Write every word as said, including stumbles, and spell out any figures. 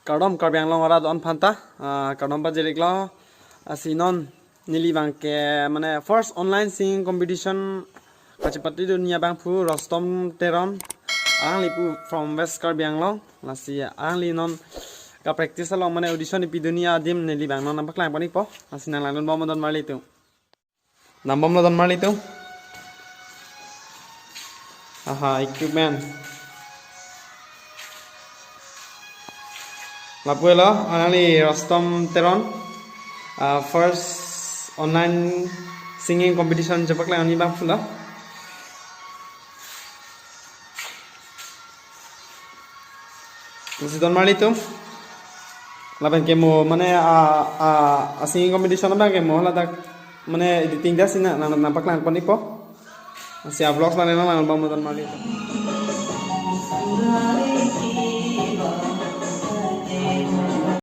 Kardom Karbi Anglong arat do-an aphanta, ah, kardom pajir-iklo. Lasi non neli abang ke mane first online singing competition kachepatedunji abangphu Rustom Teron, alangli pu from West Karbi Anglong. Lasi alangli non ka-practice along mane audition ipidunji adim neli abang non nangpaklang pon-ikpo. Lasi nanglangdun bom don marli atum. Nang bomlo don marli atum. Aha, equipment. Lapu-elo, alangli Rustom Teron. Ah, first online singing competition chepaklangji abangphu lo. Lasi don marli atum. Lapen ke mo mane a, a, a singing competition abang ke mo ladak mane editing da sina nang, nangpaklang pon-ikpo. Lasi a vlogs mane nang lang bom don marli atum.